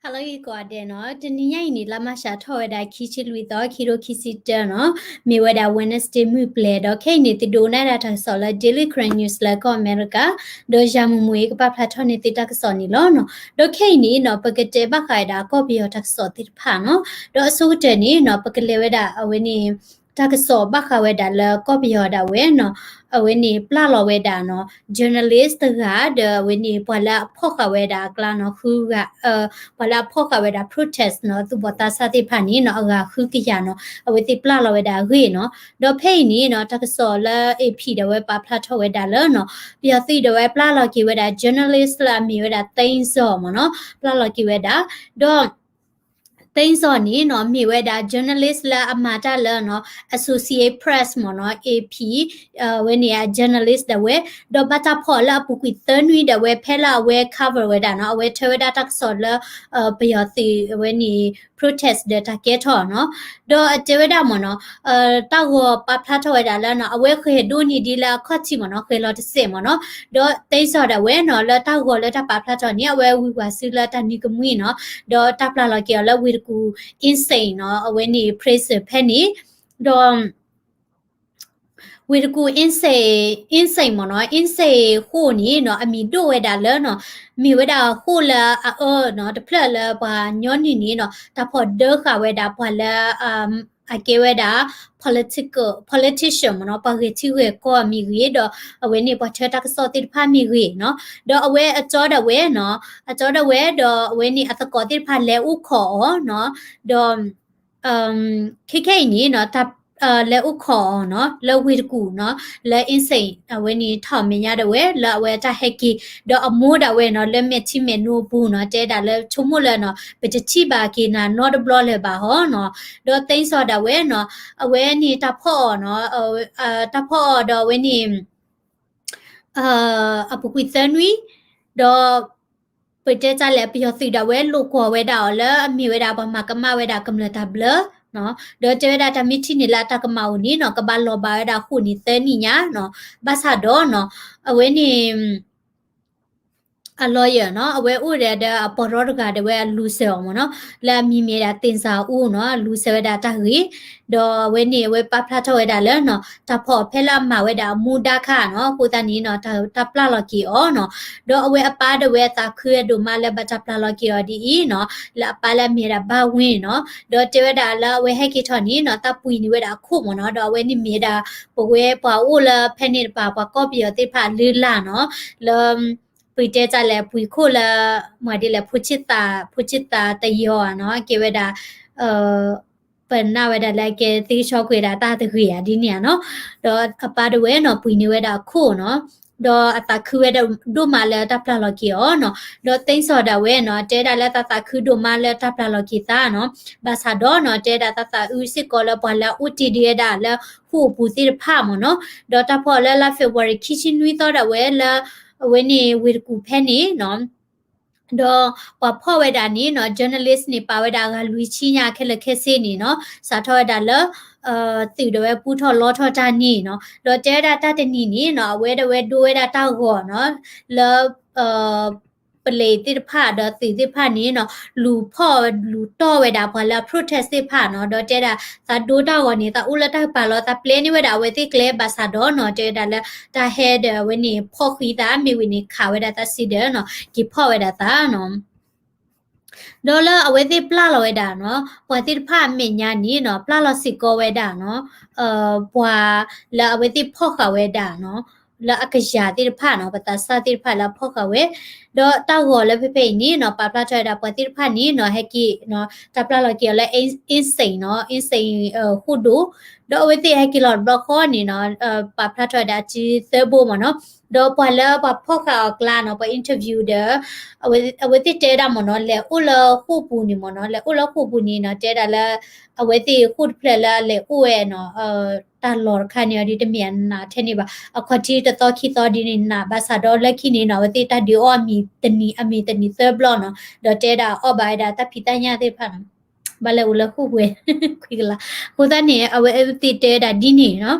ဟါလၢအဂ့ၤကိးဂၤဒဲးနီၤ, တနံၤညါအံၤန့ၣ် လါမၢ်ၡးထီၣ်ဝဲဒၣ်ခံဆံလွံၢ်သီ ခံထိခံဆံတၢနီၤ, မ့ၢ်ဝဲဒၣ် Wednesday မုၢ်ပျဲၤဒီး ခဲအံၤန့ၣ် သုဒိးနၣ်ရၤတၢ်ကစီၣ်လၢ Daily Karen News လၢကီၢ်အမဲရကၤ, ဒီးယၤမုၢ်မုၢ်အံၤကပာ်ဖျါထီၣ်န့ၢ်သုတၢ်ကစီၣ်န့ၣ်လီၤနီၤ. ဒီးခဲအံၤန့ၣ်နီၤ ပကတဲဘၣ်ဃးဝဲဒၣ်ကီၢ်ပယီၤတၢ်ကစီၣ်သ့ၣ်တဖၣ်နီၤ, ဒီးအဆိကတၢၢ်န့ၣ်နီၤ ပကလဲၤဝဲဒၣ်အဝဲန့ၣ် တၢ်ကစီၣ်ဘၣ်ဃးဝဲဒၣ်လၢကီၢ်ပယီၤဒၣ်ဝဲနီၤ, အဝဲန့ၣ်ပျၢ်လီၤဝဲဒၣ်နီၤ journalist တဂၤ ဒီးအဝဲန့ၣ်ပှၤလၢအဖီၣ်ဃာ်ဝဲဒၣ်အကျါနီၤ, ဃုဂၤ, ပှၤလၢအဖီၣ်ဃာ်ဝဲဒၣ် protest နီၤ, သူၣ်ဘီၣ်သးစၢ်သ့ၣ်တဖၣ်န့ၣ်နီၤ အဂၤဃုကယၤနီၤ, အဝဲသ့ၣ်ပျၢ်လီၤဝဲဒၣ်အဂ့ၢ်နီၤ. ဒီးဖဲအံၤန့ၣ်နီၤ တၢ်ကစီၣ်လၢ AP ဒၣ်ဝဲပာ်ဖျါထီၣ်ဝဲဒၣ်လၢနီၤ ပယီၤသုးဒၣ်ဝဲပျၢ်လီၤက့ၤဝဲဒၣ် journalist လၢအမ့ၢ်ဝဲဒၣ် သိန်းဇော် မ့ၢ်နီၤ, ပျၢ်လီၤက့ၤဝဲဒၣ်, ဒီး သိန်းဇော် န့ၣ်နီၤ မ့ၢ်ဝဲဒၣ် journalist လၢအမၤတၢ်လၢနီၤ Associated Press မ့ၢ်နီၤ, AP ဝဲန့ၣ်အ journalist ဒၣ်ဝဲ, ဒီးဘၣ်တၢ်ဖီၣ်အီၤလၢအပူၤကွံာ်သၢနွံဒၣ်ဝဲ ဖဲလၢအဝဲ cover ဝဲဒၣ်နီၤ, အဝဲထၢဝဲဒၣ်တၢ်ကစီၣ်လၢ ပယီၤသုးအဝဲန့ၣ် protest ဒီးတၢ်ကဲထီၣ်နီၤ, ဒီးအတဲဝဲဒၣ်မ့ၢ်နီၤ တၢ်ဂီၤပာ်ဖျါထီၣ်ဝဲဒၣ်လၢနီၤ အဝဲဃဲၤဒိၣ်န့ၢ်ဒ်လၢအခီၣ်ထံးမ့ၢ်နီၤ, ဃဲၤလီၤတစဲးမ့ၢ်နီၤ, ဒီး သိန်းဇော် ဒၣ်ဝဲနီၤ လၢတၢ်ဂီၤလၢတၢ်ပာ်ဖျါထီၣ်န့ၣ် အဝဲဝံၤဝဲဆူလၢတၢ်နွံကမှံနီၤ, ဒီးတၢ်ပျၢ်လီၤက့ၤအီၤလၢဝ့ၢ်တကူၣ် Insein နီၤ, အဝဲန့ၣ် prison ဖဲန့ၣ်, ဒီး ဝ့ၢ်တကူၣ် Insein, Insein မ့ၢ်နီၤ, Insein ဃိၣ်န့ၣ်နီၤ အမံၤဒိၣ်ဝဲဒၣ်လၢနီၤ, မ့ၢ်ဝဲဒၣ်ဃိၣ်လၢအအၢနီၤ တဖျၢၣ်လၢပှၤညီနုၢ်န့ၣ်နီၤ တၢ်ဖီၣ်ဒၢဃာ်ဝဲဒၣ်ပှၤလၢ အကဲဝဲဒၣ် political, politician မ့ၢ်နီၤ, ပှၤဂဲၤထံဂဲၤကီၢ်မ့ၢ်ဂ့ၤ, ဒီးအဝဲန့ၣ်ပှၤထၢတၢ်ကစီၣ်သ့ၣ်တဖၣ်မ့ၢ်ဂ့ၤနီၤ, ဒီးအဝဲအကၠီဒၣ်ဝဲနီၤ, အကၠီဒၣ်ဝဲ ဒီးအဝဲန့ၣ်အသကိးသ့ၣ်တဖၣ်လဲၤအိၣ်ခိးအီၤနီၤ, ဒီး ခဲခဲအံၤန့ၣ်နီၤ လဲၤအိၣ်ခိးအီၤနီၤ လၢဝ့ၢ်တကူၣ်နီၤ လၢ Insein အဝဲန့ၣ်ထီၣ်မဲာ်ညါဒၣ်ဝဲ လၢအဝဲတၢ်ဟဲက့ၤ ဒီးအမိၢ်ဒၣ်ဝဲနီၤ လၢမဲာ်ထံမဲာ်နိအပူၤနီၤ တဲဒၣ်လၢဆိကမိၣ်လၢနီၤ ပတထံၣ်ဘၣ်က့ၤနၤနီတဘျီလၢၤဘၣ်ဟီနီၤ, ဒီး သိန်းဇော် ဒၣ်ဝဲနီၤ အဝဲန့ၣ်တၢ်ဖီၣ်အီၤနီၤ တၢ်ဖီၣ်အီၤဒီးအဝဲန့ၣ် အပူၤကွံာ်သၢနွံ, ဒီး ပတဲတၢ်လဲၣ် ပယီၤသုးဒၣ်ဝဲလိာ်ကွီၢ်ဝဲဒၣ်အီၤလၢအမ့ၢ်ဝဲဒၣ်ပှၤမၤကမၣ်ဝဲဒၣ်ကမျၢၢ်တၢ်ဘျၢ, ဒီးတဲဝဲဒၣ်တၢ်မ့ၢ်ထံၣ်န့ၣ်လၢအတၢ်ကမၣ်အိၣ်န့ၣ်နီၤ ကဘၣ်လီၤဘၣ်ဝဲဒၣ်ဃိၣ်န့ၣ်သၢနံၣ်ညါနီၤ, ဘၣ်ဆၣ်ဒီးနီၤ အဝဲန့ၣ် အ lawyer နီၤ အဝဲအိၣ်ဒီးအပှၤရီတဂၤဒၣ်ဝဲအလူၤစဲၤအီၤမ့ၢ်နီၤ, လၢအမံၤမ့ၢ်ဒၣ် သ့ၣ်စၢ်အူနီၤ အလူၤစဲၤဝဲဒၣ်တၢ်ဂ့ၢ်, ဒီးအဝဲန့ၣ် အဝဲပာ်ဖျါထီၣ်ဝဲဒၣ်လၢနီၤ တၢ်ဖီၣ်ဖဲလၢအမၤဝဲဒၣ်အမူဒါခါနီၤ အဃိသတးန့ၣ်နီၤ တၢ်ပျၢ်လီၤက့ၤအီၤနီၤ, ဒီးအဝဲအပၢ်ဒၣ်ဝဲအသးခုဝဲဒိၣ်မးလၢဘၣ်တၢ်ပျၢ်လီၤက့ၤအီၤဒ်အံၤနီၤ လၢအပၢ်လၢအမ့ၢ်ဒၣ်ဘၣ်ဝ့ၢ်နီၤ, ဒီးတဲဝဲဒၣ်လၢအဝဲဟဲက့ၤထီၣ်န့ၣ်နီၤ သးပှ့ၤန့ၢ်ဝဲဒၣ်အခိၣ်မ့ၢ်နီၤ, ဒီးအဝဲန့ၣ်မ့ၢ်ဒၣ် ပဝဲပှၤအိၣ်လၢဖဲန့ၣ်တပၤ ပှၤကီၢ်ပယီၤသ့ၣ်တဖၣ်အလုၢ်အလၢ်နီၤ, လၢ ပတဲတၢ်လဲၣ် ပှ့ၤခိၣ်လၢ မၤဒ်လဲၣ် ဖိဆ့ၣ်သး ဖိဆ့ၣ်သးတယီၤဧါနီၤ ကဲဝဲဒၣ် ပနာ်ဝဲဒၣ်လၢကဲသ့ကဆီကွဲးဒၣ်တၢ်တဂ့ၤဧါဒ်န့ၣ်ဧါနီၤ, ဒီးအပၢ်ဒၣ်ဝဲနီၤ ပှ့ၤန့ၢ်ဝဲဒၣ်အခိၣ်နီၤ, ဒီးအသးခုဝဲဒၣ်ဒိၣ်မးလၢတၢ်ပျၢ်လီၤက့ၤအီၤနီၤ, ဒီး သိန်းဇော် ဒၣ်ဝဲနီၤ တဲဒၣ်လၢသးသးခုဒိၣ်မးလၢတၢ်ပျၢ်လီၤက့ၤသးနီၤ, ဘၣ်ဆၣ်ဒီးနီၤ တဲဒၣ်သးသးအုးစ့ၢ်ကီးလၢပှၤလၢအအိၣ်တ့ၢ်ဒံးဝဲဒၣ်လၢဃိၣ်အပူၤသ့ၣ်တဖၣ်မ့ၢ်နီၤ, ဒီးတၢ်ဖီၣ်လၢလါ February ခံဆံနွံသီ ဒၣ်ဝဲလၢ အဝဲန့ၣ်ဝ့ၢ်တကူၣ်ဖဲန့ၣ်နီၤ ဒီးပှၤဖီၣ်ဝဲဒၣ်န့ၣ်နီၤ journalist န့ၣ် ပာ်ဝဲဒၣ်အဂၤလွံၢ်ဆံညါခဲလၢာ်ခဲဆ့န့ၣ်နီၤ, စးထီၣ်ဝဲဒၣ်လၢ သုးဒၣ်ဝဲပူထီၣ်လီထီၣ်တၢ်န့ၣ်နီၤ, ဒီးတဲဝဲဒၣ်တၢ်တနံၤန့ၣ်နီၤ အဝဲဒၣ်ဝဲဒိဝဲဒၣ်တၢ်ဂီၤနီၤ လၢ ပလံၤသ့ၣ်တဖၣ်ဒီးသုးသ့ၣ်တဖၣ်န့ၣ်နီၤ လူၤဖီၣ်လူၤတီၢ်ဝဲဒၣ်ပှၤလၢ protest သ့ၣ်တဖၣ်နီၤ, ဒီးတဲဒၣ် သးဒိတၢ်ဂီၤန့ၣ် သးအိၣ်လၢတၢ်ကပၤလီၤ သးပျဲန့ၢ်ဝဲဒၣ်အဝဲသ့ၣ်ကျဲ ဘၣ်ဆၣ်ဒီးနီၤ တဲဝဲဒၣ်လၢ တၢ်ဟဲဒီးအဝဲန့ၣ် ဖီၣ်ဃံသး မ့ၢ်ဝံၤန့ၣ် ခးဝဲဒၣ်သးစံဒၢနီၤ က့ၤဖီၣ်ဝဲဒၣ်သးနီၤ ဒီးလၢအဝဲသ့ၣ်ပျၢ်လီၤဝဲဒၣ်နီၤ ပှၤသ့ၣ်တဖၣ်အမဲာ်ညါန့ၣ်နီၤ ပျၢ်လီၤစ့ၢ်ကီးဝဲဒၣ်နီၤ ပှၤလၢအဝဲသ့ၣ်ဖီၣ်ဃာ်ဝဲဒၣ်နီၤ လၢအကယၤသ့ၣ်တဖၣ်နီၤ ပှၤသးစၢ်သ့ၣ်တဖၣ်လၢအဖီၣ်ဃာ်ဝဲ, ဒီးတၢ်ဂီၤလၢဖဲဖဲအံၤန့ၣ်နီၤ ပာ်ဖျါထီၣ်ဝဲဒၣ်ပှၤသ့ၣ်တဖၣ်န့ၣ်နီၤ ဟဲက့ၤ တၢ်ပျၢ်လီၤက့ၤအီၤလၢ Insein နီၤ Insein ဃိၣ်ဒိၣ်, ဒီးအဝဲသ့ၣ်ဟဲက့ၤလီၤတဘျီဃီန့ၣ်နီၤ ပာ်ဖျါထီၣ်ဝဲဒၣ်အစုသၢဘိမ့ၢ်နီၤ, ဒီးပှၤလၢပှၤဖီၣ်ဃာ်အီၤအကျါနီၤ ပှၤ interview ဒီး အဝဲသ့ၣ်တဲဒၣ်မ့ၢ်နီၤ လဲၤအိၣ်လၢဃိၣ်ပူၤန့ၣ်မ့ၢ်နီၤ လဲၤအိၣ်လၢဃိၣ်ပူၤန့ၣ်နီၤ တဲဒၣ်လၢ အဝဲသ့ၣ်ဃိၣ်တဖျၢၣ်လၢအလဲၤအိၣ်ဝဲနီၤ တၢ်လီၢ်တခါန့ၣ်အီၤဒ်တမ့ၢ်အနးထဲန့ၣ်ဘၣ် အခီၣ်ထံးတသီခံသီဒ်န့ၣ်နး ဘၣ်ဆၣ်ဒီးလၢခံန့ၣ်နီၤ အဝဲသ့ၣ်တၢ်ဒုးအီၣ်အမံၤတနံၤ အမံၤတနံၤသၢဘျီနီၤ ဒီးတဲဒၣ်အီၣ်ဘၣ်ဝဲဒၣ်တၢ်ဖံးတၢ်ညၣ်သ့ၣ်တဖၣ်နီၤ ဘၣ်လဲၤအိၣ်လၢဃိၣ်ပူၤ ခွံကလး အဃိသတးန့ၣ် အဝဲသ့ၣ်တဲဝဲဒၣ်ဒ်န့ၣ်နီၤ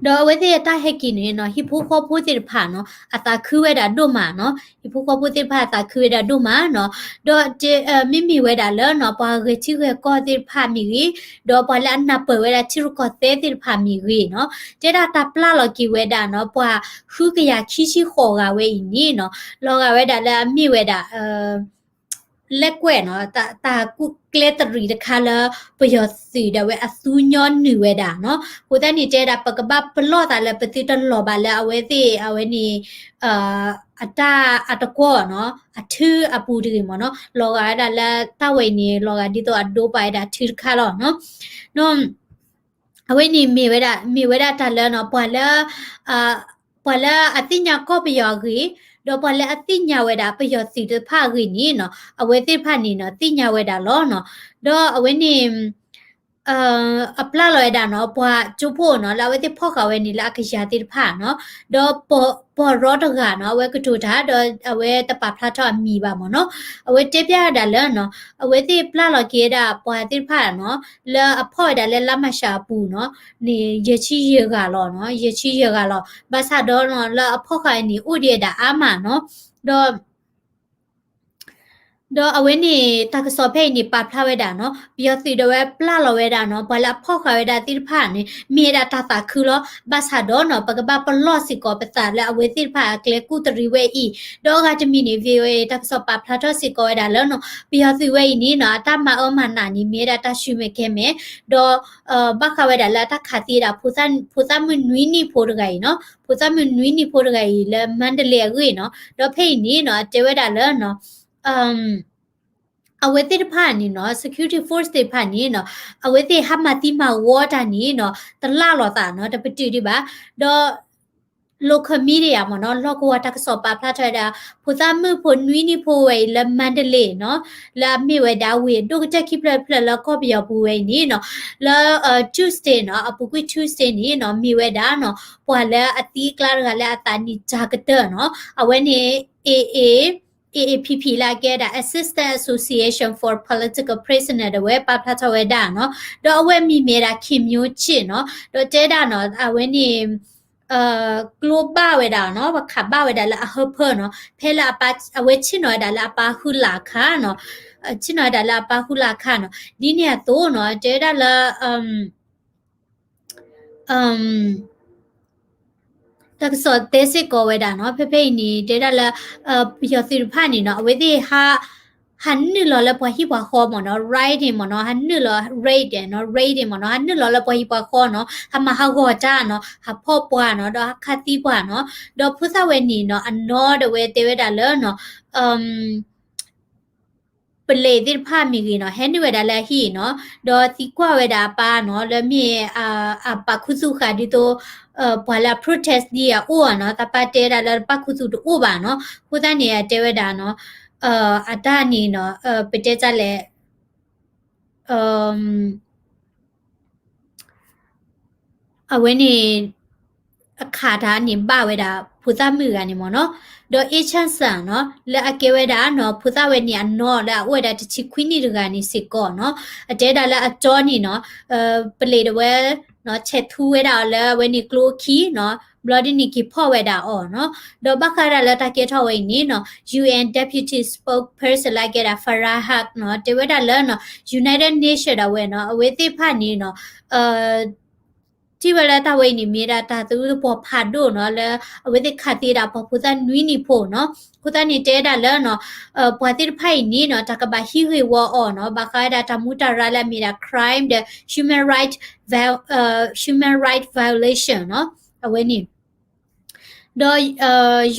ဒီးအဝဲသ့ၣ်အတၢ်ဟဲက့ၤန့ၣ်နီၤ ဟံၣ်ဖိဃီဖိသ့ၣ်တဖၣ်နီၤ အသးခုဝဲဒၣ်ဒိၣ်မးနီၤ, ဟံၣ်ဖိဃီဖိသ့ၣ်တဖၣ်အသးခုဝဲဒၣ်ဒိၣ်မးနီၤ, ဒီးတဲ မ့မ့ၢ်ဝဲဒၣ်လၢနီၤ ပှၤဂဲၤထံဂဲၤကီၢ်သ့ၣ်တဖၣ်မ့ၢ်ဂ့ၤ, ဒီးပှၤလၢအနၢ်ပၢၢ်ဝဲဒၣ်ထံရူၢ်ကီၢ်သဲးသ့ၣ်တဖၣ်မ့ၢ်ဂ့ၤနီၤ, တဲဒၣ်တၢ်ပျၢ်လီၤက့ၤဝဲဒၣ်နီၤ ပှၤဃုကယၤခံဆံဃိးဂၤဝဲအံၤန့ၣ်နီၤ, လီၤဂာ်ဝဲဒၣ်လၢအမ့ၢ်ဝဲဒၣ် လဲကွဲးနီၤ တၢ်ကူၣ်ကျဲတရံးတခါလၢ ပယီၤသုးဒၣ်ဝဲအသူညီနုၢ်ဝဲဒၣ်နီၤ, အဃိသတးန့ၣ်တဲဒၣ် ပကဘၣ်ပလီၢ်သးလၢပသုတလီၤဘၣ်လၢအဝဲသ့ၣ်အဝဲန့ၣ် အတၢ်အတကွီၢ်နီၤ အထုအပူၤတဂ့ၤမ့ၢ်နီၤ, လီၤဂာ်ဝဲဒၣ်လၢတၢ်ဝဲအံၤန့ၣ် လီၤဂာ်ဒ်သိးအဒိပာ်ဝဲဒၣ်ထုတခါလီၤနီၤ, ဒီး အဝဲန့ၣ်မ့ၢ်ဝဲဒၣ် မ့ၢ်ဝဲဒၣ်တၢ်လၢနီၤ ပှၤလၢ ပှၤလၢအသ့ၣ်ညါကီၢ်ပယီၤအဂ့ၢ်, ဒီးပှၤလၢအသ့ၣ်ညါဝဲဒၣ်ပယီၤသုးတဖၣ်အဂ့ၢ်န့ၣ်နီၤ အဝဲသ့ၣ်တဖၣ်န့ၣ်နီၤ သ့ၣ်ညါဝဲဒၣ်လီၤနီၤ, ဒီးအဝဲန့ၣ် အပျၢ်လီၤဝဲဒၣ်နီၤ ပှၤကၠိဖိနီၤ လၢအဝဲသ့ၣ်ဖီၣ်ဃာ်ဝဲန့ၣ်လၢအကယၤသ့ၣ်တဖၣ်နီၤ, ဒီးပ ပီၢ်ရီတဂၤနီၤ အဝဲကတိၤတၢ် ဒီးအဝဲတပာ်ဖျါထီၣ်အမံၤဘၣ်မ့ၢ်နီၤ, အဝဲတဲဖျါဝဲဒၣ်လၢနီၤ အဝဲသ့ၣ်ပျၢ်လီၤက့ၤဝဲဒၣ်ပှၤသ့ၣ်တဖၣ်နီၤ လၢအဖီၣ်ဝဲဒၣ်လၢလါမၢ်ၡးအပူၤနီၤ န့ၣ် ယဲၢ်ဆံယဲၢ်ဂၤလီၤနီၤ, ယဲၢ်ဆံယဲၢ်ဂၤလီၤ, ဘၣ်ဆၣ်ဒီးနီၤ လၢအဖီၣ်ဃာ်န့ၣ် အိၣ်ဒံးဝဲဒၣ်အါမးနီၤ, ဒီး ဒီးအဝဲန့ၣ် တၢ်ကစီၣ်ဖဲအံၤန့ၣ် ပာ်ဖျါဝဲဒၣ်နီၤ ပယီၤသုးဒၣ်ဝဲပျၢ်လီၤဝဲဒၣ်နီၤ ပှၤလၢအဖီၣ်ဃာ်ဝဲဒၣ်သ့ၣ်တဖၣ်န့ၣ် မ့ၢ်ဝဲဒၣ်တၢ်သးခုလီၤ, ဘၣ်ဆၣ်ဒီးနီၤ ပကဘၣ်ပလီၢ်စ့ၢ်ကီးပသးလၢအဝဲသ့ၣ်တဖၣ်အကျဲကူၣ်တရံးဝဲအံၤ, ဒီးအဂၤတမံၤန့ၣ် VOA တၢ်ကစီၣ်ပာ်ဖျါထီၣ်စ့ၢ်ကီးဝဲဒၣ်လၢနီၤ ပယီၤသုးဝဲအံၤန့ၣ်နီၤ အတၢ်မၤအၢမၤနးန့ၣ် မ့ၢ်ဝဲဒၣ်တၢ်ဆူၣ်မဲာ်ကဲၤမဲာ်, ဒီး ဘၣ်ဃးဝဲဒၣ်လၢအတၢ်ခးသံဝဲဒၣ် ဖိသၣ်မုၣ်နွံနံၣ်ဖိတဂၤအံၤနီၤ, ဖိသၣ်မုၣ်နွံနံၣ်ဖိတဂၤအံၤလၢမါဒလ့အဂ့ၢ်နီၤ, ဒီးဖဲအံၤန့ၣ်နီၤ အတဲဝဲဒၣ်လၢနီၤ အဝဲသ့ၣ်တဖၣ်န့ၣ်နီၤ security force သ့ၣ်တဖၣ်န့ၣ်နီၤ အဝဲသ့ၣ်ဟးမၤသံမၤဝီတၢ်န့ၣ်နီၤ တလၢ်လိာ်သးနီၤ တပတုာ်ဒံးဘၣ်, ဒီး local media မ့ၢ်နီၤ လီၢ်ကဝီၤတၢ်ကစီၣ်ပာ်ဖျါထီၣ်ဝဲဒၣ် ဖိသၣ်မုၣ်ဖိနွံနံၣ်ဖိဝဲအံၤလၢမါဒလ့နီၤ လၢအမ့ၢ်ဝဲဒၣ်ဝ့ၢ်အဒိၣ်ကတၢၢ်ခံဖျၢၣ်တဖျၢၣ်လၢကီၢ်ပယီၤပူၤဝဲအံၤန့ၣ်နီၤ လၢ Tuesday နီၤ အပူၤကွံာ် Tuesday န့ၣ်နီၤ မ့ၢ်ဝဲဒၣ်နီၤ ပှၤလၢအသံအကျါတဂၤလၢအသးနံၣ်တၢ်ကတၢၢ်နီၤ အဝဲန့ၣ် AA AAPP လၢအကဲဒၣ် Assistance Association for Political Prisoner ဒၣ်ဝဲပာ်ဖျါထီၣ်ဝဲဒၣ်နီၤ, ဒီးအဝဲမံၤမ့ၢ်ဝဲဒၣ် ခင်မျိုးချစ် နီၤ, ဒီးတဲဒၣ်နီၤ အဝဲန့ၣ် ကျိဘၣ်ဝဲဒၣ်နီၤ ပခးဘၣ်ဝဲဒၣ်လၢအဟၢဖၢနီၤ, ဖဲလၢအဝဲဆ့ၣ်နီၤဝဲဒၣ်လၢအပၢ်ဃုလၢ်အခါနီၤ, ဆ့ၣ်နီၤဝဲဒၣ်လၢအပၢ်ဃုလၢ်အခါနီၤ, ဒ်န့ၣ်အသိးနီၤ တဲဝဲဒၣ်လၢ တၢ်ကစီၣ်တဲစ့ၢ်ကီးဝဲဒၣ်နီၤ, ဖဲဖဲအံၤန့ၣ် တဲဒၣ်လၢ ပယီၤသုးတဖၣ်န့ၣ်နီၤ အဝဲသ့ၣ် ဟးနုာ်လီၤလၢပှၤဟံၣ်ပှၤဃီမ့ၢ်နီၤ, raiding မ့ၢ်နီၤ, ဟးနုာ်လီၤ raid နီၤ, raiding မ့ၢ်နီၤ, ဟးနုာ်လီၤလၢပှၤဟံၣ်ပှၤဃီနီၤ, ဟးမၤဟးဂီၤတၢ်နီၤ, ဟးဖီၣ်ပှၤနီၤ, ဒီးဟးခးသံပှၤနီၤ, ဒီးဖိသၣ်ဝဲန့ၣ်နီၤ အနီၢ်ဒၣ်ဝဲတဲဝဲဒၣ်လၢနီၤ ပလံးသ့ၣ်တဖၣ်မ့ၢ်ဂ့ၤနီၤ ဟဲနုာ်ဝဲဒၣ်လၢအဟံၣ်နီၤ, ဒီးသံကွၢ်ဝဲဒၣ်အပၢ်နီၤ လၢမ့ၢ် အပာ်ခူသူၣ်ဃာ်ဒ်သိး ပှၤလၢအ protest ဒ်အအိၣ်နီၤ, တၢ်ပၢ်တဲဒၣ်လၢတပာ်ခူသူၣ်တအိၣ်ဘၣ်နီၤ, အဃိသတးန့ၣ် အတဲဝဲဒၣ်နီၤ အတၢ်န့ၣ်နီၤ ပတဲတၢ်လဲၣ် အဝဲန့ၣ် အခးတၢ်န့ၣ်ဘၣ်ဝဲဒၣ် ဖိသၣ်မုၣ်ဂၤန့ၣ်မ့ၢ်နီၤ, ဒီး A Chance နီၤ လၢအကဲဝဲဒၣ်နီၤ ဖိသၣ်ဝဲန့ၣ်အနီၢ်လၢအအိၣ်ဝဲဒၣ်တဆံခွံနံၣ်တဂၤန့ၣ်စ့ၢ်ကီးနီၤ, အတဲဒၣ်လၢအတီန့ၣ်နီၤ ပလံးဒၣ်ဝဲ ဆဲးထူဝဲဒၣ်အီၤလၢအဝဲန့ၣ်ကျိခံနီၤ, ဘျီဒ်န့ၣ်က့ၤဖီၣ်ဝဲဒၣ်အီၤနီၤ, ဒီးဘၣ်ဃးဒၣ်လၢတၢ်ကဲထီၣ်ဝဲအံၤန့ၣ်နီၤ UN Deputy Spokesperson လၢအကဲဒၣ် Farhan Haq နီၤ တဲဝဲဒၣ်လၢနီၤ United Nation ဒၣ်ဝဲနီၤ အဝဲသ့ၣ်တဖၣ်န့ၣ်နီၤ ထံၣ်ဝဲလၢတၢ်ဝဲအံၤန့ၣ် မ့ၢ်ဒၣ်တၢ်သးဝံၣ်သပှီၤဖးဒိၣ်နီၤ လၢအဝဲသ့ၣ်ခးသံဒၣ်ပှၤဖိသၣ်နွံနံၣ်ဖိနီၤ, အဃိသတးန့ၣ်တဲဒၣ်လၢနီၤ ပှၤသ့ၣ်တဖၣ်အံၤန့ၣ်နီၤ တၢ်ကဘၣ်ဟံးဂ့ၢ်ဝီအီၤနီၤ ဘၣ်ဃးဝဲဒၣ်တၢ်မူတၢ်ရၢ်လၢအမ့ၢ်ဒၣ် crime ဒီး human right viol- human right violation နီၤ အဝဲန့ၣ် ဒီး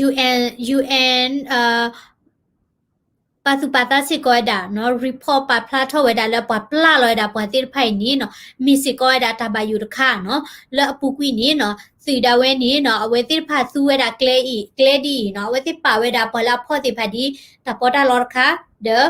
UN UN ပာ်သူၣ်ပာ်သးစ့ၢ်ကီးဝဲဒၣ်နီၤ report ပာ်ဖျါထီၣ်ဝဲဒၣ်လၢပှၤပျၢ်လီၤဝဲဒၣ်ပှၤသ့ၣ်တဖၣ်အံၤန့ၣ်နီၤ မ့ၢ်စ့ၢ်ကီးဝဲဒၣ်တၢ်ဘၣ်ယိၣ်တခါနီၤ, လၢအပူၤကွံာ်န့ၣ်နီၤ သုးဒၣ်ဝဲန့ၣ်နီၤ အဝဲသ့ၣ်တဖၣ်သူဝဲဒၣ်ကျဲအံၤ ကျဲဒ်အံၤနီၤ အဝဲသ့ၣ်ပာ်ဝဲဒၣ်ပှၤလၢအဖီၣ်သ့ၣ်တဖၣ်ဒ် တၢ်ပီးတၢ်လီတခါ ဒီး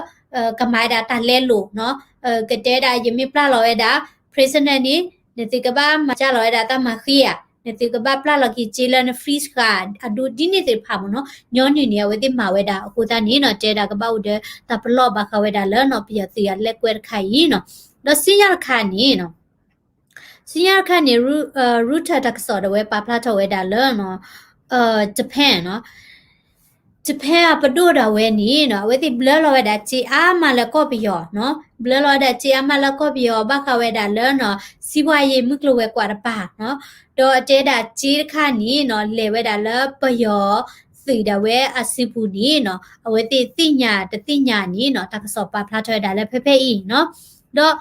ကမၤဝဲဒၣ်တၢ်လဲလိာ်နီၤ, ကတဲဒၣ် ယမ့ၢ်ပျၢ်လီၤဝဲဒၣ် prisoner န့ၣ် နသုကဘၣ်မၤစၢ်လီၤဝဲဒၣ်တၢ်မၤဃ့ဧါ, နသုကဘၣ်ပျၢ်လီၤက့ၤစ့လၢန freeze ဃာ် အဒိဒ်န့ၣ်သ့ၣ်တဖၣ်မ့ၢ်နီၤ, ညီနုၢ်န့ၣ် အဝဲသ့ၣ်မၤဝဲဒၣ်အဃိသတးန့ၣ်နီၤ တဲဒၣ်ကဘၣ်အိၣ်ဒီးတၢ်ပလီၢ်ဘၣ်ဃးဝဲဒၣ်လၢနီၤ ပယီၤသုးအလဲကွဲတခါအံၤနီၤ, ဒီးစံၣ်ညီၣ်တခါန့ၣ်နီၤ ဆူညါတခါန့ၣ် Reuters တၢ်ကစီၣ်ဒၣ်ဝဲပာ်ဖျါထီၣ်ဝဲဒၣ်လၢ Japan နီၤ, Japan အပဒိၣ်ဒၣ်ဝဲန့ၣ်နီၤ အဝဲသ့ၣ်ဘျၢလီၤဝဲဒၣ်စ့အါမးလၢကီၢ်ပယီၤနီၤ, ဘျၢလီၤဝဲဒၣ်စ့အါမးလၢကီၢ်ပယီၤ ဘၣ်ဃးဝဲဒၣ်လၢနီၤ စံးဘှီယံၤမုၢ်ကျိၤဝဲၤကွာ်တပၤနီၤ, ဒီးတဲဒၣ်စ့တခါန့ၣ်နီၤ လဲၤဝဲဒၣ်လၢပယီၤသုးဒၣ်ဝဲအစုပူၤန့ၣ်နီၤ အဝဲသ့ၣ်သ့ၣ်ညါတသ့ၣ်ညါန့ၣ်နီၤ တၢ်ကစီၣ်ပာ်ဖျါထီၣ်ဝဲဒၣ်လၢဖဲဖဲအံၤနီၤ, ဒီး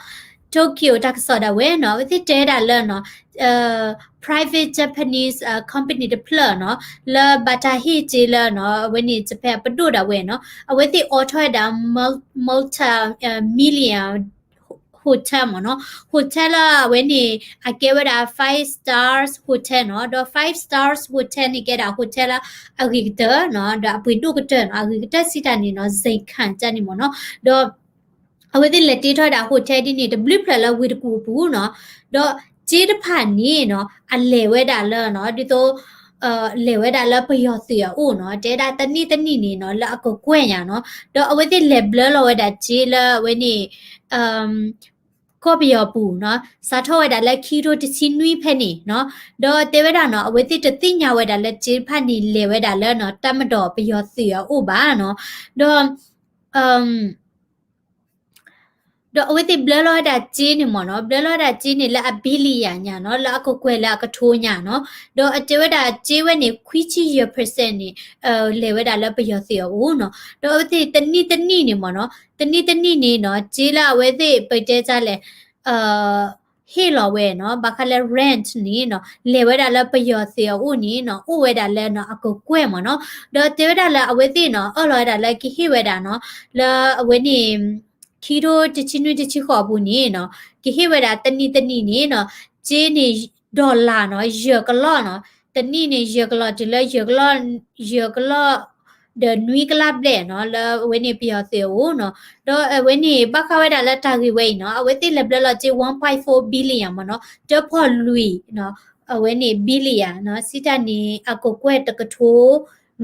Tokyo တၢ်ကစီၣ်ဒၣ်ဝဲနီၤ အဝဲသ့ၣ်တဲဒၣ်လၢနီၤ private Japanese company တဖျၢၣ်နီၤ လၢဘၣ်တၢ်ဟ့ၣ်စ့လၢနီၤ အဝဲန့ၣ် Japan ပဒိၣ်ဒၣ်ဝဲနီၤ အဝဲသ့ၣ်အိးထီၣ်ဝဲဒၣ် multi million hotel မ့ၢ်နီၤ, hotel လၢအဝဲန့ၣ် အကဲဝဲဒၣ် five stars hotel နီၤ, ဒီး five stars hotel န့ၣ် ကဲဒၣ် hotel လၢအဂ့ၤကတၢၢ်နီၤ ဒီးအပှ့ၤဒိၣ်ကတၢၢ်နီၤ, အဂ့ၤကတၢၢ်စံးတၢ်န့ၣ်နီၤ Zenkan န့ၣ်မ့ၢ်နီၤ, ဒီး အဝဲသ့ၣ်လဲၤတ့ထီၣ်ဝဲဒၣ် hotel ဒ်န့ၣ် တဘျုးဖျၢၣ်လၢဝ့ၢ်တကူၣ်အပူၤနီၤ, ဒီးစ့တဖၣ်န့ၣ်နီၤ အလဲၤဝဲဒၣ်လၢနီၤ ဒ်သိး လဲၤဝဲဒၣ်လၢပယီၤသုးအအိၣ်နီၤ, တဲဒၣ်တနံၣ်တနံၣ်န့ၣ်နီၤ လၢအကကွဲၢ်ညါနီၤ, ဒီးအဝဲသ့ၣ်လဲၤဘျၢလီၤဝဲဒၣ်စ့လၢအဝဲန့ၣ် ကီၢ်ပယီၤပူၤနီၤ, စးထီၣ်ဝဲဒၣ်လၢခံကထိတဆံနွံဖဲန့ၣ်နီၤ, ဒီးတဲဝဲဒၣ်နီၤ အဝဲသ့ၣ်တသ့ၣ်ညါဝဲဒၣ်လၢစ့တဖၣ်န့ၣ် လဲၤဝဲဒၣ်လၢနီၤ တၢ်မၤဒီးပယီၤသုးအအိၣ်ဘၣ်နီၤ, ဒီး ဒီးအဝဲသ့ၣ်ဘျၢလီၤဝဲဒၣ်စ့န့ၣ်မ့ၢ်နီၤ, ဘျၢလီၤဝဲဒၣ်စ့န့ၣ်လၢအ billion ညါနီၤ, လၢအကကွဲၢ်လၢအကထိညါနီၤ, ဒီးအတဲဝဲဒၣ်စ့ဝဲန့ၣ် ခွံဆံယဲၢ် percent န့ၣ် လဲၤဝဲဒၣ်လၢပယီၤသုးအအိၣ်နီၤ, ဒီးအဝဲသ့ၣ်တနံၣ်တနံၣ်န့ၣ်မ့ၢ်နီၤ, တနံၣ်တနံၣ်န့ၣ်နီၤ စ့လၢအဝဲသ့ၣ်ပတဲတၢ်လဲၣ် ဟ့ၣ်လီၤဝဲနီၤ, ဘၣ်ဃးလၢ rent န့ၣ်နီၤ လဲၤဝဲဒၣ်လၢပယီၤသုးအအိၣ်န့ၣ်နီၤ အိၣ်ဝဲဒၣ်လၢနီၤ အကကွဲၢ်မ့ၢ်နီၤ, ဒီးတဲဝဲဒၣ်လၢအဝဲသ့ၣ်နီၤ အၢၣ်လီၤဝဲဒၣ်လၢကဟ့ၣ်ဝဲဒၣ်နီၤ လၢအဝဲန့ၣ် ခံကထိတဆံနွံတဆံဃိးအပူၤန့ၣ်နီၤ ကဟ့ၣ်ဝဲဒၣ်တနံၣ်တနံၣ်န့ၣ်နီၤ စ့န့ၣ် dollar နီၤ ယဲၢ်ကလီၢ်နီၤ, တနံၣ်န့ၣ် ယဲၢ်ကလီၢ်တုၤလၢ ယဲၢ်ကလီၢ် ဒီးနွံကလးဘျဲၣ်နီၤ လၢအဝဲန့ၣ်ပယီၤသုးအအိၣ်နီၤ, ဒီးအဝဲန့ၣ် ဘၣ်ဃးဝဲဒၣ်လၢတၢ်ဂ့ၢ်ဝဲအံၤနီၤ အဝဲသ့ၣ်လဲၤဘျၢလီၤစ့ one point four billion မ့ၢ်နီၤ တၢဖီၣ်လွံၢ်နီၤ, အဝဲန့ၣ် billion နီၤ စံးတၢ်န့ၣ် အကကွဲၢ်တကထ